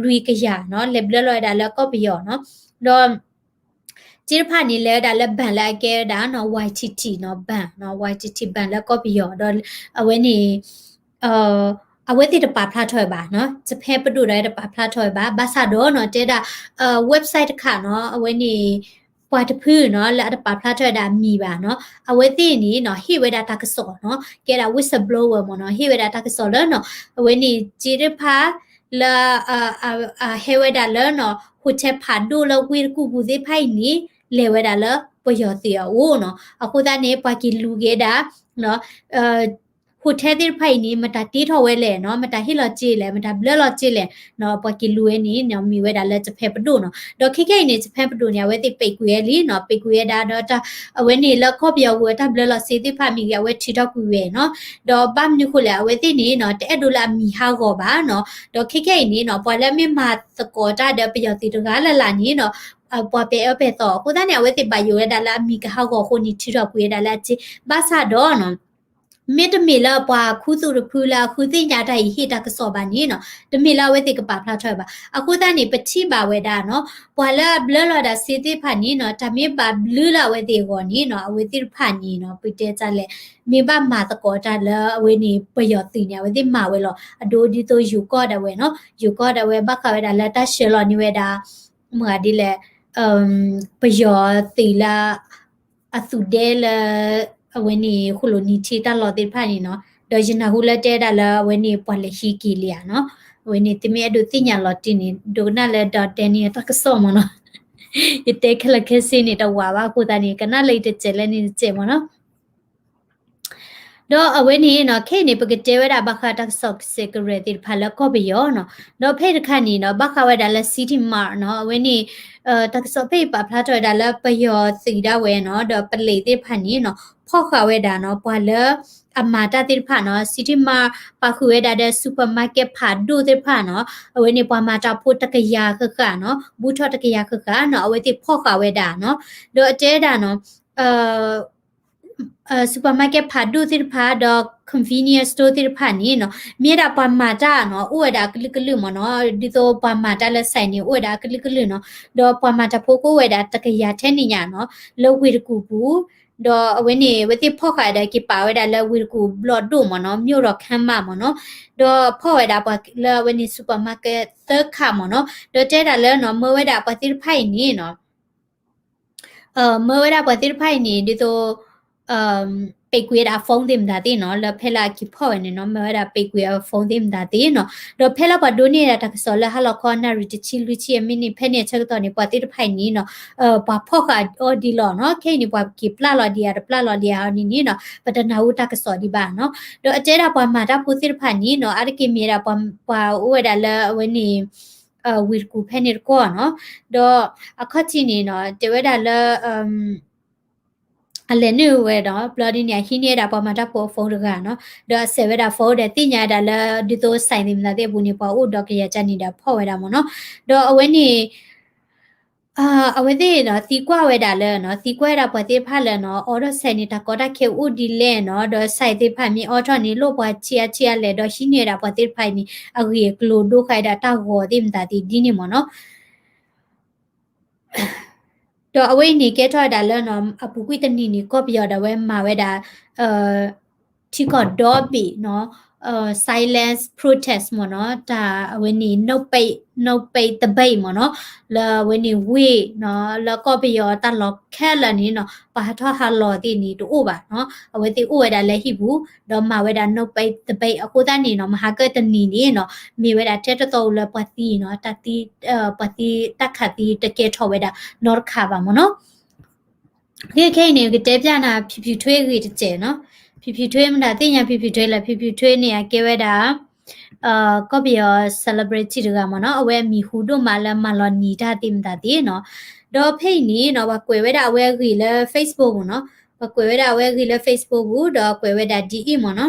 ိလွံၢ်ကယၤနီၤ လဲၤဘျၢလီၤဝဲဒၣ်လၢကီၢ်ပယီၤနီၤ, ဒီး စ့တဖၣ်န့ၣ် လဲၤဝဲဒၣ်လၢ bank လၢအကဲဝဲဒၣ်နီၤ Y T T နီၤ bank နီၤ Y T T bank လၢကီၢ်ပယီၤ ဒီးအဝဲန့ၣ် အဝဲသ့ၣ်တပာ်ဖျါထီၣ်ဝဲဘၣ်နီၤ Japan ပဒိၣ်ဒီးတပာ်ဖျါထီၣ်ဝဲဘၣ် ဘၣ်ဆၣ်ဒီးနီၤ တဲဒၣ် website တခါနီၤ အဝဲန့ၣ် ပှၤတဖုနီၤ လၢအတပာ်ဖျါထီၣ်ဝဲဒၣ်အမံၤဘၣ်နီၤ အဝဲသ့ၣ်န့ၣ်နီၤ ဟ့ၣ်ဝဲဒၣ်တၢ်ကစီၣ်နီၤ ကဲဒၣ် whistleblower မ့ၢ်နီၤ ဟ့ၣ်ဝဲဒၣ်တၢ်ကစီၣ်လၢနီၤ အဝဲန့ၣ် စ့တဖၣ် လၢ အဟဲဝဲဒၣ်လၢနီၤ hotel ဖးဒိၣ်လၢဝ့ၢ်တကူၣ်ပူၤသ့ၣ်တဖၣ်အံၤန့ၣ် လဲၤဝဲဒၣ်လၢပယီၤသုးအအိၣ်နီၤ အဃိသတးန့ၣ် ပှၤက့ၤလူၤက့ၤဝဲဒၣ် hotel သ့ၣ်တဖၣ်အံၤန့ၣ် မတၤတ့ထီၣ်ဝဲလဲၣ်နီၤ မတၤဟ့ၣ်လီၤစ့လဲၣ် မတၤဘျၢလီၤစ့လဲၣ်နီၤ ပှၤက့ၤလူၤဝဲန့ၣ်နီၤ မ့ၢ်ဝဲဒၣ်လၢ Japan ပဒိၣ်နီၤ ဒီးခဲကနံၣ်အံၤန့ၣ် Japan ပဒိၣ်န့ၣ် အဝဲသ့ၣ်ပဲာ်ကွံာ်ဝဲလံနီၤ ပဲာ်ကွံာ်ဝဲဒၣ်ဒီးတၢ် အဝဲန့ၣ်လၢကီၢ်ပယီၤပူၤအတၢ်ဘျၢလီၤစ့သ့ၣ်တဖၣ်မ့ၢ်ဂ့ၤ အဝဲထုးထီၣ်ကွံာ်ဝဲနီၤ ဒီးဘၣ်မနုၤဃိလဲၣ် အဝဲသ့ၣ်န့ၣ်နီၤ တအဲၣ်ဒိးလၢအမံၤဟးဂီၤဘၣ်နီၤ ဒီးခဲကနံၣ်အံၤန့ၣ်နီၤ ပှၤလၢအမ့ၢ်မၤသကိးတၢ်ဒီးပယီၤသုးတဂၤလၢ်လၢ်န့ၣ်နီၤ ပှၤပဲာ်အၢပဲာ်သီ အဃိသတးန့ၣ် အဝဲသ့ၣ်ဘၣ်ယိၣ်ဝဲဒၣ်လၢအမံၤကဟးဂီၤအဃိန့ၣ် ထုးထီၣ်ကွံာ်ဝဲဒၣ်လၢအစ့ ဘၣ်ဆၣ်ဒီးနီၤ မ့တမ့ၢ်လၢပှၤခူသူၣ်တဖုလၢအဃုသ့ၣ်ညါတၢ်အံၤဟ့ၣ်တၢ်ကစီၣ်ဘၣ်န့ၣ်နီၤ တမ့ၢ်လၢအဝဲသ့ၣ်ကပာ်ဖျါထီၣ်ဝဲဘၣ်. အဃိသတးန့ၣ် ပထံၣ်ဘၣ်ဝဲဒၣ်နီၤ ပှၤလၢအဘျၢလီၤဒၣ်စ့သ့ၣ်တဖၣ်န့ၣ်နီၤ တၢ်မ့ၢ်ဘၣ်ဘျုးလၢအဝဲသ့ၣ်အဂီၢ်န့ၣ်နီၤ အဝဲသ့ၣ်တဖၣ်န့ၣ်နီၤ ပတဲတၢ်လဲၣ် မ့ၢ်ဘၣ်မၤသကိးတၢ်လၢအဝဲန့ၣ် ပယီၤသုးန့ၣ် အဝဲသ့ၣ်မၤဝဲလီၤ. အဒိဒ်သိးယိၤကီၢ်ဒၣ်ဝဲနီၤ ယိၤကီၢ်ဒၣ်ဝဲဘၣ်ဃးဝဲဒၣ်လၢတၢ်ဆှၢလီၤန့ၢ်ဝဲဒၣ် မ့ၢ်ဂ့ၤဒ်လဲၣ် ပယီၤသုးလၢ အသူးဒဲလၢ အဝဲန့ၣ် ဃိၣ်လိာ်နံၤထံတၢ်လီၢ်သ့ၣ်တဖၣ်န့ၣ်နီၤ ဒီးယနၢ်ဟူလၢတဲဒၣ်လၢအဝဲန့ၣ် ပှၤလဲၤဟံးက့ၤလံဧါနီၤ အဝဲန့ၣ် သုမ့ၢ်အဲၣ်ဒိးသ့ၣ်ညါလီၤတံၢ်န့ၣ် ဒိကနၣ်လၢ ဒီးတဲန့ၣ် တၢ်ကစီၣ်မ့ၢ်နီၤ ယတဲခဲလၢာ်ခဲဆ့န့ၣ် တဝၤဘၣ်အဃိသတးန့ၣ် ကနၣ်လၢယတစဲးလၢန့ၣ်တစဲးမ့ၢ်နီၤ ဒီးအဝဲန့ၣ်နီၤ ခဲအံၤန့ၣ် ပကတဲဝဲဒၣ်ဘၣ်ဃးတၢ်ကစီၣ်ကစဲးကရၢၢ်သ့ၣ်တဖၣ်လၢကီၢ်ပယီၤနီၤ ဒီးဖဲတခါန့ၣ်နီၤ ဘၣ်ဃးဝဲဒၣ်လၢ City Mart နီၤ အဝဲန့ၣ် တၢ်ကစီၣ်ဖဲအံၤပာ်ဖျါထီၣ်ဝဲဒၣ်လၢပယီၤသုးဒၣ်ဝဲနီၤ ဒီးပလံးသ့ၣ်တဖၣ်န့ၣ်နီၤ ဖီၣ်ဃာ်ဝဲဒၣ်နီၤ ပှၤလၢအမၤတၢ်သ့ၣ်တဖၣ်နီၤ City Mart ပာ်ဃုာ်ဝဲဒၣ်ဒီး supermarket ဖးဒိၣ်သ့ၣ်တဖၣ်နီၤ အဝဲန့ၣ်ပှၤမၤတၢ်ဖိတကယၤဃၣ်ဃၣ်နီၤ ဘူးထီၣ်တကယၤဃၣ်ဃၣ်နီၤ အဝဲသ့ၣ်ဖီၣ်ဃာ်ဝဲဒၣ်နီၤ ဒီးအတဲဒၣ်နီၤ supermarket ဖးဒိၣ်သ့ၣ်တဖၣ် ဒီး convenience store သ့ၣ်တဖၣ်န့ၣ်နီၤ မ့ၢ်ဝဲဒၣ်ပှၤမၤတၢ်နီၤ အိၣ်ဝဲဒၣ်အကလုာ်ကလုာ်မ့ၢ်နီၤ ဒ်သိးပှၤမၤတၢ်လၢ ဆိုင် န့ၣ် အိၣ်ဝဲဒၣ်အကလုာ်ကလုာ်နီၤ ဒီးပှၤမၤတၢ်ဖိကအိၣ်ဝဲဒၣ်တကယၤထဲန့ၣ်ညါနီၤ လၢဝ့ၢ်တကူၣ်ပူၤ ဒီးအဝဲန့ၣ် အဝဲသ့ၣ်ဖီၣ်ဃာ်ဒီးက့ၤပာ်ဝဲဒၣ်လၢဝ့ၢ်တကူၣ်ဘျီၣ်ဒိၣ်မ့ၢ်နီၤ, မြို့တော်ခန်းမမ့ၢ်နီၤ, ဒီးဖီၣ်ဝဲဒၣ်ပှၤလၢအဝဲန့ၣ် supermarket သၢခါမ့ၢ်နီၤ, ဒီးတဲဒၣ်လၢနီၤ မၢဝဲဒၣ်ပှၤသ့ၣ်တဖၣ်အံၤန့ၣ်နီၤ မၢဝဲဒၣ်ပှၤသ့ၣ်တဖၣ်အံၤန့ၣ် ဒ်သိး ပိတ်ကွံာ်ဝဲဒၣ်အ phone သ့ၣ်မတၤသ့ၣ်နီၤ, လၢဖဲလၢအက့ၤဖီၣ်ဝဲန့ၣ်နီၤ, မၢဝဲဒၣ်ပိတ်ကွံာ်အ phone သ့ၣ်မတၤသ့ၣ်နီၤ, ဒီးဖဲလၢပှၤဒိးန့ၢ်ဒၣ်တၢ်ကစီၣ်လၢဟါလီၤခီ နၣ်ရံၣ်တဆံလွံၢ်ဆံအမံးနံး ဖဲန့ၣ်အဆၢကတီၢ်န့ၣ် ပှၤသ့ၣ်တဖၣ်အံၤန့ၣ်နီၤ ပှၤဖီၣ်ဃာ်အီၤဒ်လီၤနီၤ, ခဲအံၤန့ၣ် ပှၤက့ၤပျၢ်လီၤဒံးဧါ တပျၢ်လီၤဒံးဧါအီၤန့ၣ်နီၤ, ပတနၢ်ဟူတၢ်ကစီၣ်ဒံးဘၣ်နီၤ, ဒီးအတဲဒၣ်ပှၤမၤတၢ်ဖိသ့ၣ်တဖၣ်န့ၣ်နီၤ အါတက့ၢ်မ့ၢ်ဝဲဒၣ်ပှၤအိၣ်ဝဲဒၣ်လၢအဝဲန့ၣ် ဝ့ၢ်တကူၣ်ဖဲန့ၣ်တကီၢ်နီၤ, ဒီးအခီၣ်ထံးန့ၣ်နီၤ တဲဝဲဒၣ်လၢ အလဲၤနုာ်ဝဲဒီး ဘျီဒ်န့ၣ် အဟံးန့ၢ်ဝဲဒၣ်ပှၤမၤတၢ်ဖိအ phone တဂၤနီၤ, ဒီးအစဲးဝဲဒၣ် phone ဒီးသ့ၣ်ညါဝဲဒၣ်လၢ ဒ်သိး ဆိုင် သ့ၣ်မတၤသ့ၣ်အပူၤန့ၣ် ပှၤအိၣ်ဒီးကယၤကၢ်န့ၣ်ဒီးဖီၣ်ဝဲဒၣ်မ့ၢ်နီၤ, ဒီးအဝဲန့ၣ် အဝဲသ့ၣ်နီၤ သံကွၢ်ဝဲဒၣ်လၢနီၤ သံကွၢ်ဝဲဒၣ်ပှၤသ့ၣ်တဖၣ်လၢနီၤ အီဒီး ဆိုင် န့ၣ် တၢ်ကီတၢ်ခဲအိၣ်ဒ်လဲၣ်နီၤ, ဒီး ဆိုင် သ့ၣ်တဖၣ်မ့ၢ်အီထီၣ်န့ၣ် လိၣ်ပှၤဆံးအါဆံးအါလဲၣ် ဒီးဟံးန့ၢ်ဝဲဒၣ်ပှၤသ့ၣ်တဖၣ်အံၤန့ၣ် အဂ့ၢ်အကျိၤဒိဃာ်ဝဲဒၣ်တၢ်ဂီၤသ့ၣ်မတၤသ့ၣ်ဒ်န့ၣ်မ့ၢ်နီၤ ဒီးအဝဲအံၤန့ၣ် ကဲထီၣ်ဝဲဒၣ်လၢနီၤ အပူၤကွံာ်တနံၤန့ၣ် ကီၢ်ပယီၤဒီးအဝဲမၤဝဲဒၣ် ထံကီၢ်ဒီဘ့ၣ်နီၤ silence protest မ့ၢ်နီၤ တၢ်အဝဲန့ၣ် no pay, no pay တဘ့ၣ်မ့ၢ်နီၤ လၢအဝဲန့ၣ်ဝ့ၢ်နီၤ လၢကီၢ်ပယီၤတၢ်လီၢ်ခဲလၢာ်န့ၣ်နီၤ ပှၤဟးထီၣ်ဟးလီၤသ့ၣ်န့ၣ်တအိၣ်ဘၣ်နီၤ အဝဲသ့ၣ်အိၣ်ဝဲဒၣ်လၢဟံၣ်ပူၤ ဒီးမၤဝဲဒၣ် no pay တဘ့ၣ် အဃိသတးန့ၣ်နီၤ မဟါကတနံၤန့ၣ်နီၤ မ့ၢ်ဝဲဒၣ်ထဲတသီအိၣ်လၢပှၤသံနီၤ တၢ်သံ ပှၤသံတၢ်ခးသံတကဲထီၣ်ဝဲဒၣ်နီတခါဘၣ်မ့ၢ်နီၤ ခဲခဲအံၤန့ၣ် ကတဲပျၢ်နၤ ဖံဖုထွေးအဂ့ၢ်တစဲးနီၤ ဖံဖုထွေးမတၤသ့ၣ်ညါ ဖံဖုထွေးလၢ ဖံဖုထွေးန့ၣ် အကဲဝဲဒၣ် ကီၢ်ပယီၤ celebrity တဂၤမ့ၢ်နီၤ အဝဲအမံၤဟူဒိၣ်မးလၢမၤလီၤနံၤတၢ်သ့ၣ်မတၤသ့ၣ်နီၤ ဒီးဖဲအံၤန့ၣ်နီၤ ပှၤကွဲးဝဲဒၣ်အဝဲအဂ့ၢ်လၢ Facebook မ့ၢ်နီၤ ပှၤကွဲးဝဲဒၣ်အဝဲအဂ့ၢ်လၢ Facebook ပူၤ ဒီးကွဲးဝဲဒၣ်ဒ်အံၤမ့ၢ်နီၤ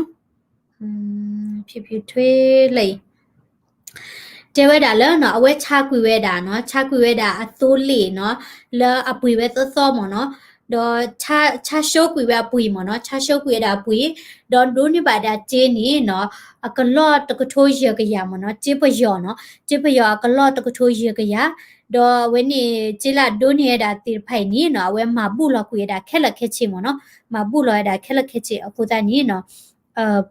ဖံဖုထွေးလၢအံၤ တဲဝဲဒၣ်လၢနီၤ အဝဲဆါကွံာ်ဝဲဒၣ်နီၤ ဆါကွံာ်ဝဲဒၣ်အသိလ့ၣ်နီၤ လၢအပှ့ၤဝဲသီသီမ့ၢ်နီၤ ဒီးဆါဆါၢကွံာ်ဝဲအပှ့ၤမ့ၢ်နီၤ ဆါဆၢကွံာ်ဝဲဒၣ်အပှ့ၤ ဒီးဒိးန့ၢ်ဘၣ်ဒၣ်စ့န့ၣ်နီၤ အကလီၢ်တကထိယဲၢ်ကယၤမ့ၢ်နီၤ စ့ပယီၤနီၤ စ့ပယီၤအကလီၢ်တကထိယဲၢ်ကယၤ ဒီးအဝဲန့ၣ် စ့လၢအဒိးန့ၢ်ဝဲဒၣ်သ့ၣ်တဖၣ်အံၤန့ၣ်နီၤ အဝဲမၤဘူၣ်လီၤကွံာ်ဝဲဒၣ်ခဲလၢာ်ခဲဆ့မ့ၢ်နီၤ မၤဘူၣ်လီၤဝဲဒၣ်ခဲလၢာ်ခဲဆ့အဃိသတးန့ၣ်နီၤ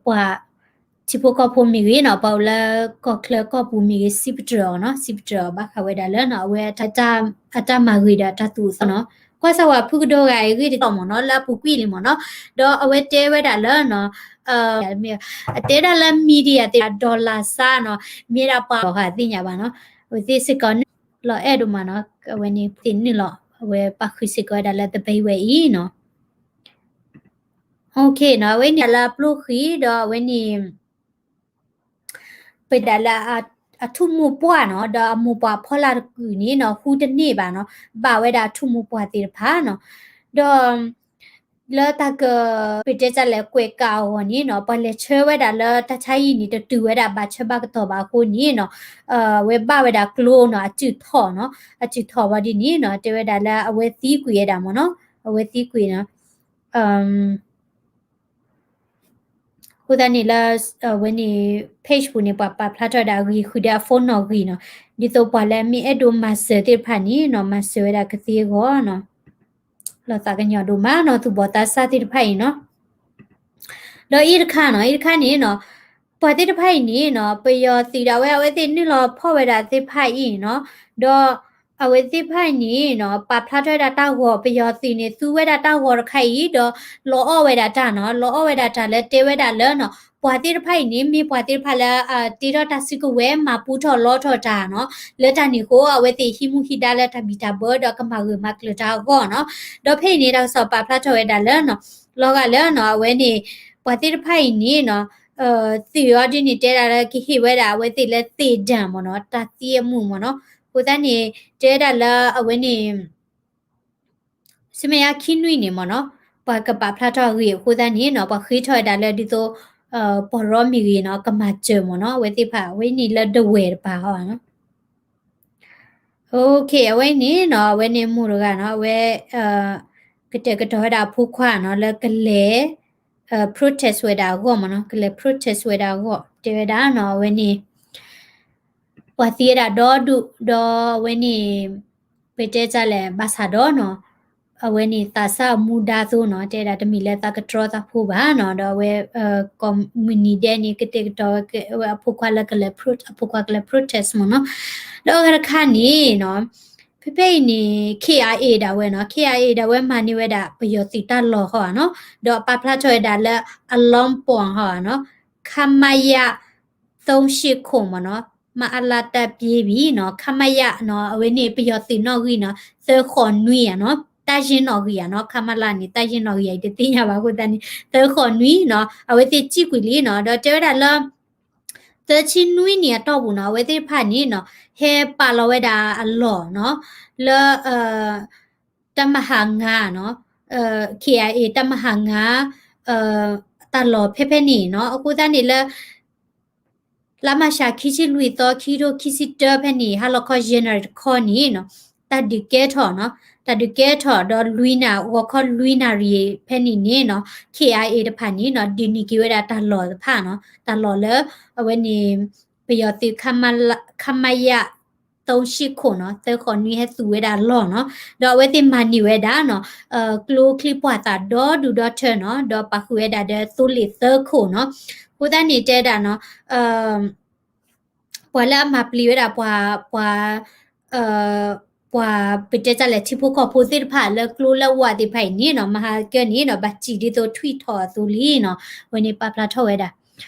ပှၤထံဖိကီၢ်ဖိမ့ၢ်ဂ့ၤနီၤ ပှၤအိၣ်လၢကီၢ်ချၢကီၢ်ပူၤမ့ၢ်ဂ့ၤ စံးပတြၢၤအီၤနီၤ စံးပတြၢၤအီၤဘၣ်ဃးဝဲဒၣ်လၢနီၤ အဝဲအတၢ်မၤဂ့ၤဒီးအတၢ်သူၣ်အသီနီၤ ကွၢ်စၢ်ဝဲဖုကဒီဂၤအံၤဂ့ၢ်တတီၢ်မ့ၢ်နီၤ လၢအပူၤကွံာ်လံမ့ၢ်နီၤ ဒီးအဝဲတဲဝဲဒၣ်လၢနီၤ အတဲဒၣ်လၢ media သ့ၣ် dollar စါနီၤ မ့ၢ်ဒၣ်ပှၤလီၤဃာ်သ့ၣ်ညါဘၣ်နီၤ အဝဲသ့ၣ်စ့ၢ်ကီးနုာ်လီၤအဲၣ်ဒိၣ်မးနီၤ အဝဲန့ၣ်သ့ၣ်နုာ်လီၤ အဝဲပာ်ဃုာ်စ့ၢ်ကီးဝဲဒၣ်လၢတဘ့ၣ်ဝဲအံၤနီၤ OK နီၤ အဝဲန့ၣ်လၢအပျိၢ်ဃံဒီးအဝဲန့ၣ် ပဒၣ်လၢအထူၣ်မိၢ်ပှၢ်နီၤ ဒီးအမိၢ်ပှၢ်ဖီလာ်တကုာ်န့ၣ်နီၤ ဟူတန့ၢ်ဘၣ်နီၤ ဘၣ်ဝဲဒၣ်အထူၣ်မိၢ်ပှၢ်သ့ၣ်တဖၣ်နီၤ ဒီး လၢတၢ်က ပတဲတၢ်လဲၣ်ကွဲးကးအဂီၢ်န့ၣ်နီၤ ပှၤလဲၤဆှၢဝဲဒၣ်လၢတၢ်ဆါဟံၣ်န့ၣ် တတုၤဝဲဒၣ်ဘၣ်ဆၢဘၣ်ကတီၢ်ဘၣ်အဃိန့ၣ်နီၤ အဝဲဘၣ်ဝဲဒၣ်ကျိနီၤ အစုၣ်ထီၣ်နီၤ အစုၣ်ထီၣ်ဝဲဒ်န့ၣ်နီၤ တဲဝဲဒၣ်လၢအဝဲသံကွံာ်ဝဲဒၣ်မ့ၢ်နီၤ အဝဲသံကွံာ်နီၤ အဃိသတးန့ၣ်လၢ အဝဲန့ၣ် page ပူၤန့ၣ် ပှၤပာ်ဖျါထီၣ်ဝဲဒၣ်အဂ့ၢ်ဃုာ်ဒီးအ phone နီၣ်ဂံၢ်နီၤ ဒ်သိးပှၤလၢအမ့ၢ်အဲၣ်ဒိးမၤစၢၤသ့ၣ်တဖၣ်န့ၣ်နီၤ မၤစၢၤဝဲဒၣ်ကသ့အဂီၢ်နီၤ လီၤသးကညီၤဒိၣ်မးနီၤ သူၣ်ဘီၣ်သးစၢ်သ့ၣ်တဖၣ်အံၤနီၤ ဒီးအံၤတခါနီၤ အံၤတခါန့ၣ်နီၤ ပှၤသ့ၣ်တဖၣ်အံၤန့ၣ်နီၤ ပယီၤသုးဒၣ်ဝဲ အဝဲသ့ၣ်နုာ်လီၤဖီၣ်ဝဲဒၣ်သ့ၣ်တဖၣ်အံၤနီၤ ဒီး အဝဲသ့ၣ်တဖၣ်အံၤန့ၣ်နီၤ ပာ်ဖျါထီၣ်ဝဲဒၣ်တၢ်ဂီၤ ပယီၤသုးန့ၣ် သူဝဲဒၣ်တၢ်ဂီၤတခါအံၤ ဒီးလီၤအီၣ်ဝဲဒၣ်တၢ်နီၤ လီၤအီၣ်ဝဲဒၣ်တၢ်လၢတဲဝဲဒၣ်လၢနီၤ ပှၤသ့ၣ်တဖၣ်အံၤန့ၣ် မ့ၢ်ပှၤသ့ၣ်တဖၣ်လၢ တ့ထီၣ်တၢ်စုကဝဲၤ မၤပူထီၣ်လီထီၣ်တၢ်နီၤ လၢတၢ်န့ၣ်အဃိ အဝဲသ့ၣ်ဟံးမူဟံးဒါလၢတၢ်ဘံၣ်တၢ်ဘၢ ဒီးကမၤဂၢၢ်မၤကျၢၤတၢ်အဂီၢ်နီၤ ဒီးဖဲအံၤန့ၣ် တၢ်ကစီၣ်ပာ်ဖျါထီၣ်ဝဲဒၣ်လၢနီၤ လီၤဂာ်လၢနီၤ အဝဲန့ၣ် ပှၤသ့ၣ်တဖၣ်အံၤန့ၣ်နီၤ သုးအီၤဒ်န့ၣ် တဲဒၣ်လၢကဟ့ၣ်ဝဲဒၣ်အဝဲသ့ၣ်လၢသ့ၣ်ဒၢၣ်မ့ၢ်နီၤ တၢ်သံအမူးမ့ၢ်နီၤ အဃိသတးန့ၣ် တဲဝဲဒၣ်လၢအဝဲန့ၣ် ဆူမဲာ်ညါခံနွံန့ၣ်မ့ၢ်နီၤ ပှၤကပာ်ဖျါထီၣ်အဂ့ၢ်အဃိသတးန့ၣ်နီၤ ပှၤဃ့ထီၣ်ဝဲဒၣ်လၢဒ်သိး ပှၤရီမ့ၢ်ဂ့ၤနီၤ ကမၤစၢၤမ့ၢ်နီၤ အဝဲသ့ၣ်တဖၣ် အဝဲန့ၣ်လၢဒဝဲၢ်တပၤဟီနီၤ OK အဝဲန့ၣ်နီၤ အဝဲန့ၣ်မိၢ်တဂၤနီၤ အဝဲ ကတဲာ်ကတီၤဝဲဒၣ်အဖိခွါနီၤ လၢကလဲၤ protest ဝဲဒၣ်အဂီၢ်မ့ၢ်နီၤ ကလဲၤ protest ဝဲဒၣ်အဂီၢ် တဲဝဲဒၣ်နီၤ အဝဲန့ၣ် ပှၤသံဝဲဒၣ်ဒီဒူၣ် ဒီးအဝဲန့ၣ် ပတဲတၢ်လဲၣ် ဘၣ်ဆၣ်ဒီးနီၤ အဝဲန့ၣ်သးစၢ်အမူဒါသိးနီၤ, တဲဒၣ်တမ့ၢ်လၢသးကတြီသးဖိဘၣ်နီၤ, ဒီးအဝဲ ကိးမုၢ်နံၤဒဲးန့ၣ် ကတဲာ်ကတီၤဝဲအဖိခွါလၢကလဲၤ အဖိခွါကလဲၤ protest မ့ၢ်နီၤ. ဒီးအဂၤတခါန့ၣ်နီၤ, ဖဲဖဲအံၤန့ၣ် KIA ဒၣ်ဝဲနီၤ, KIA ဒၣ်ဝဲမၤန့ၢ်ဝဲဒၣ်ပယီၤသုးတၢ်လီၢ်ဃီဧါနီၤ, ဒီးပာ်ဖျါထီၣ်ဝဲဒၣ်လၢ အလီၢ်ပီၣ်ဃီဧါနီၤ, ခမရ သုံးရှစ်ခုနစ် မ့ၢ်နီၤ, မအလတပြေးပြီနီၤ, ခမရနီၤ, အဝဲန့ၣ်ပယီၤသုးနီၣ်ဂံၢ်နီၤ, သၢဃိးနွံဧါနီၤ, တၢ်ယ့ၢ်နီၣ်ဂံၢ်ဧါနီၤ, ခမရန့ၣ် တၢ်ယ့ၢ်နီၣ်ဂံၢ်အံၤတသ့ၣ်ညါဘၣ်အဃိသတးန့ၣ် သၢဃိးနွံနီၤ, အဝဲသ့ၣ်စံၣ်ကွံာ်လံနီၤ, ဒီးတဲဝဲဒၣ်လၢ သၢဆံနွံနံၣ်အတီၢ်ပူၤနီၤ, အဝဲသ့ၣ်တဖၣ်န့ၣ်နီၤ, ဟဲပာ်လီၤဝဲဒၣ်အလီၢ်နီၤ, လၢ တၢ်မၤဟးငါနီၤ, KIA တၢ်မၤဟးငါ တၢ်လီၢ်ဖဲဖဲန့ၣ်နီၤ, အဃိသတးန့ၣ်လၢ လါမၢ်ၡး ခံဆံလွံၢ်သီ ခံကထိခံဆံတၢ ဖဲန့ၣ် ဟါလီၤခီ ယဲၢ်နၣ်ရံၣ်တခီန့ၣ်နီၤ, တၢ်ဒုးကဲထီၣ်နီၤ, တၢ်ဒုးကဲထီၣ်ဒီးလွံၢ်နၣ်, ဂီၤခီလွံၢ်နၣ်ရံၣ်ဖဲန့ၣ်န့ၣ်နီၤ, KIA တဖၣ်န့ၣ်နီၤ, ဒုးန့ၢ်က့ၤဝဲဒၣ်တၢ်လီၢ်တဖၣ်နီၤ, တၢ်လီၢ်လၢ အဝဲန့ၣ် ပယီၤသုး ခမရ သုံးရှစ်ခုနစ်နီၤ, သၢဃိးနွံ ဟဲသူဝဲဒၣ်အလီၢ်နီၤ, ဒီးအဝဲသ့ၣ်မၤန့ၢ်ဝဲဒၣ်နီၤ, ကျိချံပှၢ်သၣ်ဒီဒူၣ်ဒီထၢနီၤ, ဒီးပာ်ဃုာ်ဝဲဒၣ်ဒီးသိလ့ၣ်သၢခိၣ်နီၤ, အဃိသတးန့ၣ်တဲဒၣ်နီၤ, ပှၤလၢအမၤပျံၤဝဲဒၣ်ပှၤ, ပှၤ, ပှၤပတဲတၢ်လဲၣ်ထံဖိကီၢ်ဖိသ့ၣ်တဖၣ်လၢကျိလၢဝးသ့ၣ်တဖၣ်အံၤန့ၣ်နီၤ, မဟါကၢန့ၣ်နီၤ, ဘၣ်စံၣ်ဒ်သိးထွံၣ်ထီၣ်အသိးလံနီၤ, အဝဲန့ၣ်ပာ်ဖျါထီၣ်ဝဲဒၣ်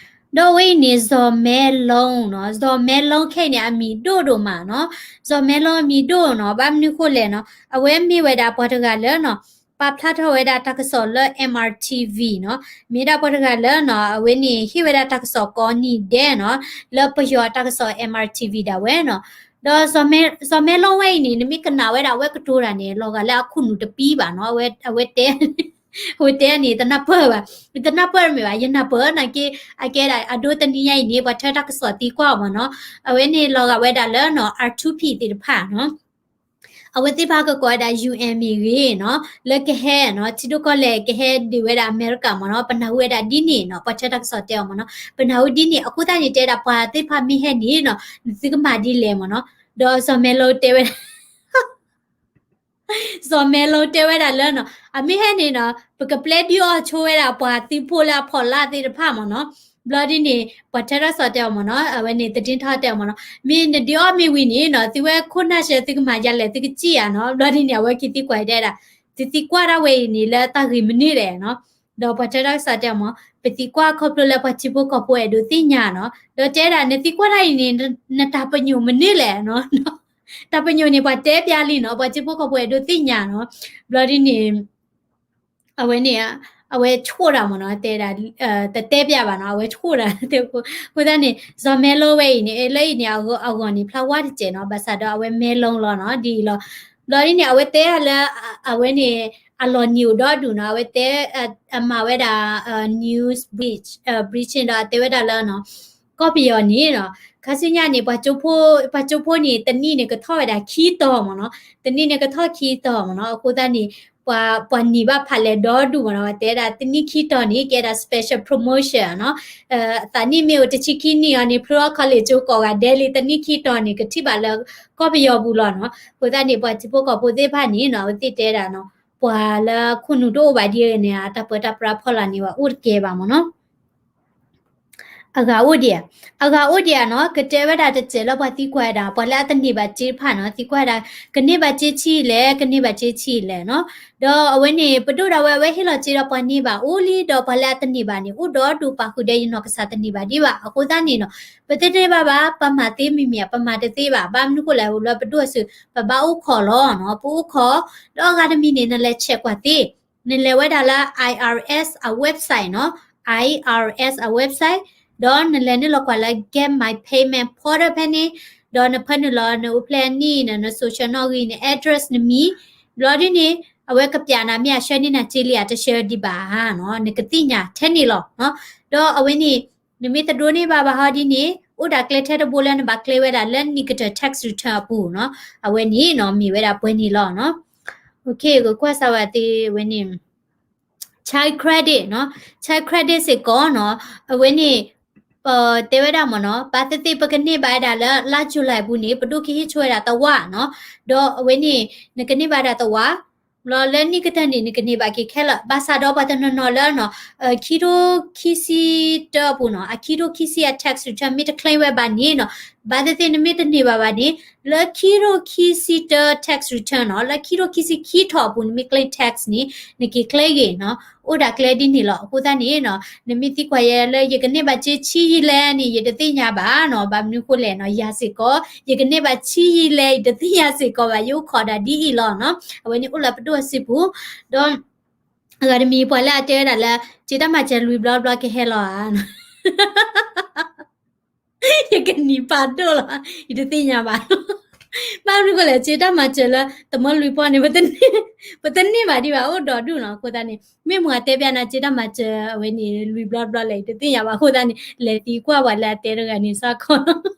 ဒီးအဝဲအံၤန့ၣ် စီၤမဲလုံးနီၤ, စီၤမဲလုံးခဲအံၤန့ၣ် အမံၤဒိၣ်ဒိၣ်မးနီၤ, စီၤမဲလုံးအမံၤဒိၣ်နီၤ, ဘၣ်မနုၤဃိလဲၣ်နီၤ, အဝဲမ့ၢ်ဝဲဒၣ်ပှၤတဂၤလၢနီၤ, ပာ်ဖျါထီၣ်ဝဲဒၣ်တၢ်ကစီၣ်လၢ M R T V နီၤ, မ့ၢ်ဒၣ်ပှၤတဂၤလၢနီၤ, အဝဲန့ၣ်ဟ့ၣ်ဝဲဒၣ်တၢ်ကစီၣ်ကိးနံၤဒဲးနီၤ, လၢပယီၤတၢ်ကစီၣ် M R T V ဒၣ်ဝဲနီၤ, ဒီးစီၤမဲလုံးဝဲအံၤန့ၣ် နမ့ၢ်ကနၣ်ဝဲဒၣ်အဝဲကတိၤတၢ်န့ၣ် လီၤဂာ်လၢအခိၣ်နူာ်တပံဘၣ်နီၤ, အဝဲတဲ အဝဲတဲန့ၣ် တနၢ်ပၢၢ်ဘၣ်, တနၢ်ပၢၢ်မ့ၢ်ဘၣ်, ယနၢ်ပၢၢ်နာ်က့, အကဲဒၣ်အဒိတနံၤညါအံၤန့ၣ် ပှၤထၢတၢ်ကစီၣ်သံကွၢ်အီၤမ့ၢ်နီၤ, အဝဲန့ၣ်လီၤဂာ်ဝဲဒၣ်လၢနီၤ R two P သ့ၣ်တဖၣ်နီၤ, အဝဲသ့ၣ်တဖၣ်ကကိးဝဲဒၣ် U N မ့ၢ်ဂ့ၤနီၤ, လၢကဟဲနီၤ, ထံဒိၣ်ကီၢ်လဲၢ်ကဟဲဒုးဝဲဒၣ်အမဲရကၤမ့ၢ်နီၤ, ပနၢ်ဟူဝဲဒၣ်ဒ်န့ၣ်နီၤ, ပှၤထၢတၢ်ကစီၣ်တဲအီၤမ့ၢ်နီၤ, ပနၢ်ဟူဒ်န့ၣ်, အဃိသတးန့ၣ် တဲဒၣ်ပှၤသ့ၣ်တဖၣ်မ့ၢ်ဟဲန့ၣ်နီၤ, နသုကမၤဒ်လဲၣ်မ့ၢ်နီၤ, ဒီးစီၤမဲလိတဲဝဲဒၣ် စီၤမဲလိတဲဝဲဒၣ်လၢနီၤ, အမ့ၢ်ဟဲန့ၣ်နီၤ, ပကပျဲဒုးအီၣ်ဆိဝဲဒၣ်ပှၤသုးဖိလၢအဖီလာ်သ့ၣ်တဖၣ်မ့ၢ်နီၤ, ဘျီဒ်န့ၣ် ပှၤထၢတၢ်ကစီၣ်တဲအီၤမ့ၢ်နီၤ, အဝဲန့ၣ် သဒ့ထီၣ်တဲအီၤမ့ၢ်နီၤ, မ့ၢ်နဒုးအီၣ်မ့ၢ်ဝံၤန့ၣ်နီၤ, သုဝဲခိၣ်နၢ်ဆၢသုကမၤယၤလဲၣ် သုကစံၣ်ယၤနီၤ, ဘျီဒ်န့ၣ် အဝဲက့ၤသံကွၢ်တဲဒၣ်, သုသံကွၢ်ဒၣ်ဝဲအံၤန့ၣ်လၢတၢ်ဂ့ၢ်မနုၤလဲၣ်နီၤ, ဒီးပှၤထၢတၢ်ကစီၣ်တဲအီၤမ့ၢ်, ပသံကွၢ်ခီဖျိလၢပှၤထံဖိကီၢ်ဖိအဲၣ်ဒိးသ့ၣ်ညါနီၤ, ဒီးတဲဒၣ် နသံကွၢ်တၢ်အံၤန့ၣ် နတၢ်ပညိၣ်မနုၤလဲၣ်နီၤ တၢ်ပညိၣ်န့ၣ် ပှၤတဲပျါလံနီၤ, ပှၤထံဖိကီၢ်ဖိအဲၣ်ဒိးသ့ၣ်ညါနီၤ, ဘျီဒ်န့ၣ် အဝဲန့ၣ် အဝဲဆိၣ်တၢ်မ့ၢ်နီၤ, တဲဒၣ် တတဲပျါဘၣ်နီၤ, အဝဲဆိၣ်တၢ်, အဃိသတးန့ၣ် စီၤမဲလိဝဲအံၤန့ၣ် လၢအံၤန့ၣ် အဂီၢ်န့ၣ် ဖျါဝါတစဲးနီၤ, ဘၣ်ဆၣ်ဒီးအဝဲမဲလိလီၤနီၤ, ဒ်အံၤလီၤ. ဘျီဒ်န့ၣ် အဝဲတဲဒၣ်လၢ အဝဲန့ၣ် အလီၢ်နံၤအိၣ်ဒီဒူၣ်နီၤ, အဝဲတဲ အမၤဝဲဒၣ် news bridge, bridging ဒီးအတဲဝဲဒၣ်လၢနီၤ ကီၢ်ပယီၤန့ၣ်နီၤ, ခါဆူညါန့ၣ် ပှၤကၠိဖိန့ၣ် တနံၣ်န့ၣ်ကထီၣ်ဝဲဒၣ်ခံတီၤမ့ၢ်နီၤ, တနံၣ်န့ၣ်ကထီၣ်ခံတီၤမ့ၢ်နီၤ, အဃိသတးန့ၣ် ပှၤ ပှၤနံၤဘၣ်ဖးလဲၢ်ဒီဒူၣ်မ့ၢ်နီၤ, ပှၤတဲဒၣ်တနံၣ်ခံတီၤန့ၣ် ကဲဒၣ် special promotion နီၤ, သးနံၣ်မ့ၢ်အိၣ်တဆံခံနံၣ်အီၤန့ၣ် ဖျိထီၣ် college ကီးဂၤဒဲးလံ, တနံၣ်ခံတီၤန့ၣ် ကထံၣ်ဘၣ်လၢကီၢ်ပယီၤပူၤလီၤနီၤ, အဃိသတးန့ၣ် ပှၤထံဖိကီၢ်ဖိသ့ၣ်တဖၣ်န့ၣ်နီၤ, အဝဲသ့ၣ်တဲဒၣ်နီၤ, ပှၤလၢခိၣ်နူာ်တအိၣ်ဘၣ်ဒ်အံၤန့ၣ် တၢ်ပၢတၢ်ပြးဖီလာ်န့ၣ် ပှၤအိၣ်တကဲဘၣ်မ့ၢ်နီၤ. အဂၤအိၣ်ဒံးဧါ, အဂၤအိၣ်ဒံးဧါနီၤ, ကတဲဝဲဒၣ်တစဲးလၢပှၤသံကွၢ်ဝဲဒၣ် ပှၤလၢအတန့ၢ်ဘၣ်စ့တဖၣ်နီၤ, သံကွၢ်ဝဲဒၣ် ကန့ၢ်ဘၣ်စ့ဆံးလဲၣ်, ကန့ၢ်ဘၣ်စ့ဆံးလဲၣ်နီၤ, ဒီးအဝဲန့ၣ် ပဒိၣ်ဒၣ်ဝဲ အဝဲဟ့ၣ်လီၤစ့ဒီးပှၤန့ၢ်ဘၣ်အိၣ်လံ, ဒီးပှၤလၢအတန့ၢ်ဘၣ်န့ၣ် အိၣ်ဒီဒူၣ်ပာ်ဃုာ်ဒီးယနီၢ်ကစၢ်တန့ၢ်ဘၣ်ဒံးဘၣ်, အဃိသတးန့ၣ်နီၤ, ပတန့ၢ်ဘၣ်ဘၣ်, ပမၤသ့မံၤမံၤဧါ, ပမၤတသ့ဘၣ်, ဘၣ်မနုၤဃိလဲၣ် လၢပဒိၣ်အစု ပဘၣ်အိၣ်ခိးလီၤနီၤ, ပအိၣ်ခိး, ဒီးအဂၤတမံၤန့ၣ် နလဲၤ check ကွၢ်သ့ နလဲၤဝဲဒၣ်လၢ I R S အ website နီၤ, I R S အ website, ဒီးနလဲၤနုာ်လီၤကွၢ်လၢ Get My Payment Portal ဖဲန့ၣ်, ဒီးနဖၢနုာ်လီၤနအိၣ်ဖျဲၣ်အနံၣ်, န social နီၣ်ဂံၢ်, န address, နမံၤ, ဘျီဒ်န့ၣ် အဝဲကပျးနၤမ့ၢ်အဆှၢန့ၢ်နၤစ့လံဧါ တဆှၢဒံးဘၣ်ဧါနီၤ, နကသ့ၣ်ညါထဲန့ၣ်လီၤ. ဒီးအဝဲန့ၣ် နမ့ၢ်တဒိးန့ၢ်ဘၣ်ဘၣ်ဟီဒ်န့ၣ် အိၣ်ဒၣ်ကျဲထဲတဘိလၢနဘၣ်ကျဲဝဲဒၣ်လၢ Nicktoon tax return အပူၤနီၤ, အဝဲန့ၣ်နီၤ မ့ၢ်ဝဲဒၣ်ပှဲၤန့ၣ်လီၤနီၤ. ကကွၢ်စၢ်ဝဲသ့ၣ်ဝဲန့ၣ် Child Credit နီၤ, Child Credit စ့ၢ်ကီးနီၤ, အဝဲန့ၣ် တဲဝဲဒၣ်မ့ၢ်နီၤ, ဘၣ်သ့ၣ်သ့ၣ်ပကန့ၢ်ဘၣ်ဝဲဒၣ်လၢ လါ July ပူၤန့ၣ် ပဒိၣ်ကဟ့ၣ်ဆိဝဲဒၣ်သဝီနီၤ, ဒီးအဝဲန့ၣ် နကန့ၢ်ဘၣ်ဝဲဒၣ်သဝီ ဘျီလၢနံၣ်ကတၢၢ်န့ၣ် နကန့ၢ်ဘၣ်က့ၤခဲလၢာ်, ဘၣ်ဆၣ်ဒီးပှၤတနီၤနီၤလၢနီၤ ခံထိခံဆံတၢအပူၤနီၤ, အခံထိခံဆံအ tax return မ့ၢ်တ claim ဝဲဘၣ်န့ၣ်နီၤ, ဘၣ်သ့ၣ်သ့ၣ်နမ့ၢ်တန့ၢ်ဘၣ်ဘၣ်န့ၣ် လၢခံထိခံဆံတၢ tax return နီၤ, လၢခံထိခံဆံခံထီၣ်အပူၤ နမ့ၢ် claim tax န့ၣ် နက့ၤ claim ဂ့ၤနီၤ, အိၣ်ဒၣ်ကျဲဒ်န့ၣ်လီၤ. အဃိသတးန့ၣ်နီၤ နမ့ၢ်သံကွၢ်ယဲလၢ ယကန့ၢ်ဘၣ်စ့ဆံယံာ်လဲၣ်န့ၣ် ယတသ့ၣ်ညါဘၣ်နီၤ, ဘၣ်မနုၤဃိလဲၣ်နီၤ, ယၤစ့ၢ်ကီး ယကန့ၢ်ဘၣ်ဆံယံာ်လဲၣ် ယတသ့ၣ်ညါစ့ၢ်ကီးဘၣ်, ယအိၣ်ခိးဒၣ်ဒ်အံၤလီၤနီၤ, အဝဲန့ၣ်အိၣ်လၢပဒိၣ်အစုပူၤ, ဒီး အဂၤတမံၤပှၤလၢအတဲဝဲဒၣ်လၢ စ့တၢ်မၤစၢၤလွံၢ်ဘျီဘျီကဟဲလီၤဧါ ယကနံၤပာ်ဒိၣ်လီၤ, ယတသ့ၣ်ညါဘၣ်. ဘၣ်မနုၤဃိလဲၣ်, စ့တၢ်မၤစၢၤလၢ တမီလွံၢ်ပီၢ်န့ၣ် ပတန့ၢ်ဘၣ်ဒံးဘၣ်, အိၣ်ဒီးဒူၣ်နီၤ. အဃိသတးန့ၣ် မ့ၢ်မတၤတဲပျးနၤ စ့တၢ်မၤစၢၤအဝဲန့ၣ် လွံၢ်ဘျီဘျီလဲၣ် ယတသ့ၣ်ညါဘၣ်. အဃိသတးန့ၣ် လဲၤသံကွၢ်ပှၤလၢအတဲတဂၤန့ၣ်စ့ၢ်ကီး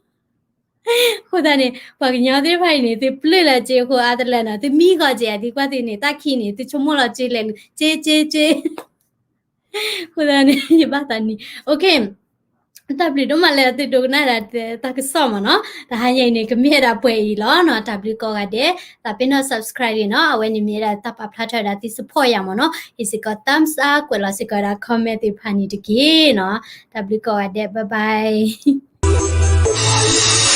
အဃိသတးန့ၣ် ပှၤကညီသ့ၣ်တဖၣ်အံၤန့ၣ် သုပျၢၢ်လၢစ့အဃိအါတလၢနီၤ, သုမံဃီၤစ့ အသံကွၢ်သုန့ၣ် တၢ်ခံန့ၣ် သုဆိကမိၣ်လီၤစ့လဲၣ်, စ့စ့စ့ အဃိသတးန့ၣ် ယဘၣ်သးနံၤ တၢ်ဘျုးဒိၣ်မးလၢသုဒိကနၣ်ဒၣ်တၢ်ကစီၣ်မ့ၢ်နီၤ, တဟါညါအံၤန့ၣ် ကမ့ၢ်ဝဲဒၣ်ပှဲၤအံၤလီၤနီၤ. တၢ်ဘျုးကိးဂၤဒဲး, သးပ့ၤနီၣ် subscribe န့ၣ်နီၤ, အဝဲန့ၣ်မ့ၢ်ဝဲဒၣ်တၢ်ပာ်ဖျါထီၣ်ဝဲဒၣ်သု support ယၤမ့ၢ်နီၤ, ဟ့ၣ်စ့ၢ်ကီး thumbs up ကွဲးလီၤစ့ၢ်ကီးဝဲဒၣ် comment သ့ၣ်တဖၣ်န့ၣ်တက့ၢ်နီၤ. တၢ်ဘျုးကိးဂၤဒဲး, bye bye.